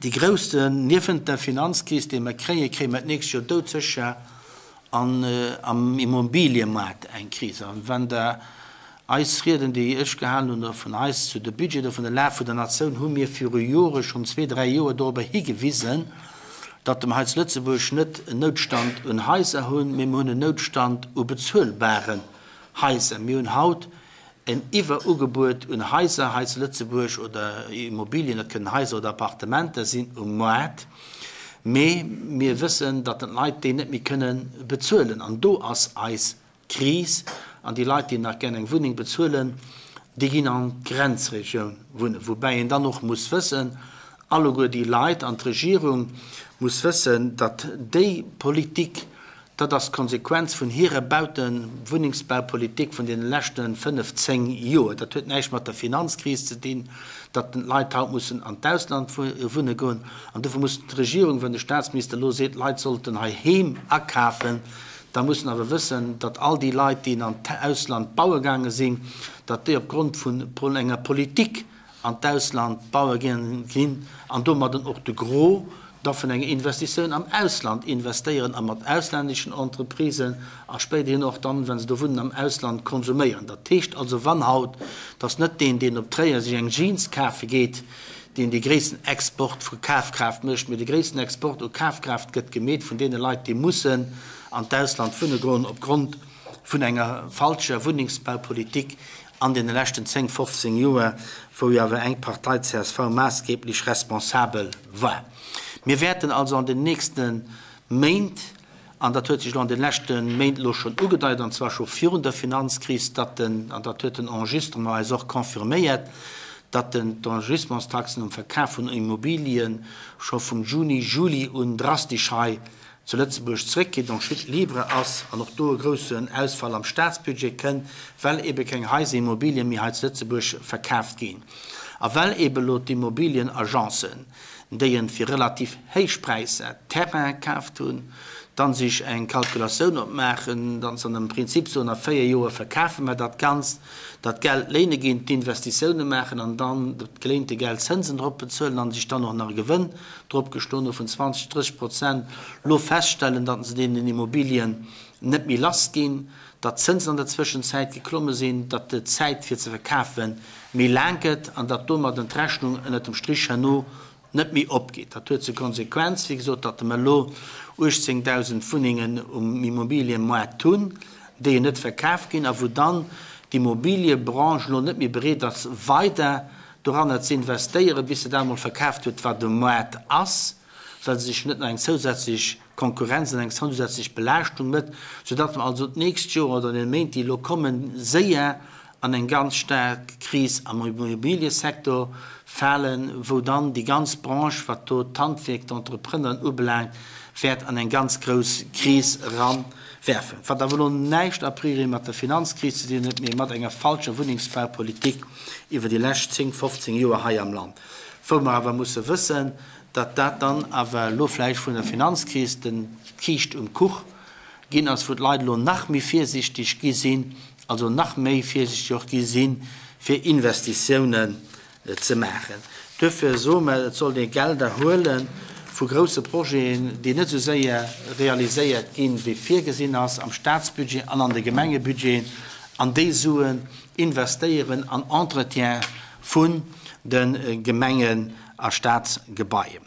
Déi groussen, niewent der Finanzkris, déi mer kréien, kréie mer d'nächst Joer doudsécher an am Immobiliëmaart eng Kris. A wann Der eis Rieden, déi ech gehalen hunn, oder vun eis zu de Budget oder vun der Lag vun der Natioun, hu mir viru Jore schonn, zwee, dräi Joer, dorobber higewisen, datt mer hei zu Lëtzebuerg net en Noutstand un Haiser hunn, mee mer hunn en Noutstand u bezuelbaren Haiser. Mir hunn haut en Iwwerugebuet un Haiser hei zu Lëtzebuerg oder Immobilien, dat kënnen Haiser oder Appartementer sinn, um Moart, mee mir wëssen, datt d'Leit déi net méi kënne bezuelen. An do ass eis Kris. An déi Leit, déi nach gär eng Wunneng bezuelen, déi ginn an d'Grenzregioun wunnen. Woubäi een dann och muss wëssen, alleguer déi Leit an d'Regierung muss wëssen, datt déi Politik, Dat ass d'Konsequenz vun hirer Bauten Wunnengsbaupolitik vun deene leschte 5, 10 Joer. Dat huet näischt mat der Finanzkris ze dinn, datt d'Leit haut mussen an d'Ausland wunne goen. An dofir muss d'Regierung, wann de Staatsminister elo seet, d'Leit sollten heiheem akafen, da muss en awer wëssen, datt all déi Leit, déi an d'Ausland baue gaange sinn, datt déi opgrond vun enger Politik, an d'Ausland baue ginn an domadden och de Gros da vun enger Investitioun am Ausland investéieren a mat auslänneschen Entreprisen a spéiderhin och dann, wa se do wunnen, am Ausland konsuméieren. Dat heescht also, wann haut, dass net deen, deen op Tréier sech eng Jeans kafe geet, deen dee gréissten Export vu Kafkraaft mécht, mee de gréissten Export u Kafkraaft gëtt gemeet vun deene Leit, déi mussen an d'Ausland wunne goen opgrond vun enger falscher Wunnengsbaupolitik an deene leschten 10, 15 Joer, wou jo awer eng Partei, csv, maassgeblech responsabel war. Mir wäerten also an den nächste Méint, an dat huet sech elo an de leschte Méint elo schonn ugedeit, an zwar scho virun der Finanzkris, datt den, an dat huet den Enregistrement eis och confirméiert, datt den d'Enregistrementstaxen um Verkaf vun Immobilien scho vum Juni, Juli un drastesch hei zu Lëtzebuerg zeréckgeet, en chute libre ass an och do e groussen Ausfall am Staatsbudget kënn, well ebe keng Haiser, Immobilien méi hei zu Lëtzebuerg verkaaft ginn a well ebe elo d'Immobilienagencen, déi en fir relativ héich Präisser Terraine kaaft hunn, dann sech eng Kalkulatioun opmaachen, dann se an am Prinzip soen, a 4 Joer verkafe mer dat Ganzt, dat Geld léine ginn, d'Investitioune maachen an dann dat geléinte Geld Zënsen drop bezuelen an sech dann och nach e Gewënn drop gestoen hu vun 20, 30 Prozent, lo feststellen, datt se deenen Immobilien net méi lass ginn, datt d'Zënsen an der Zwëschenzäit geklomme sinn, datt d'Zäit fir ze verkafe méi laang gëtt an datt domadden d'Rechnung ënnert dem Strich herno net méi opgeet. Dat huet zur Konsequenz, wéi gesot, datt mer elo 18.000 Wunnengen um Immobiliëmoart hunn, déi net verkaf ginn a wou dann d'Immobiliëbranche elo net méi bereet ass, weider doranner ze investéieren, bis se dat emol verkaaft huet, wat um Moart ass, well se sech net nach eng zousätzlech Konkurrenz an eng zousätzlech Belaaschtung mécht, soudatt mer also d'nächst Joer oder an deene Méint, déi elo kommen, séier an eng ganz staark Kris am Immobiliësektor falen, wou dann déi ganz Branche, wat do d'Handwierk, d'Entrepreneuren ubelaangt, wäert an eng ganz grouss Kris eranwerfen. Wat awer elo näischt a priori mat der Finanzkris ze dinn huet, mee mat enger falscher Wunnengsbaupolitik iwwer déi lescht 10, 15 Joer hei am Land, wou mer awer musse wëssen, datt dat dann awer elo vläicht vun der Finanzkris den d'Kiischt um Kuch ginn ass, wou d'Leit elo nach méi virsiichteg gi sinn, also nach méi virsiichteg och gi sinn, fir Investitiounen ze maachen. Duerfir soe mer, et sollt ee Gelder huele vu grousse Projeten, déi net esou séier realiséiert ginn, wéi virgesinn ass am Statsbudget an an de Gemengebudgeten, an déi Suen investéieren an Entretien vun de Gemengen a Staatsgebaier.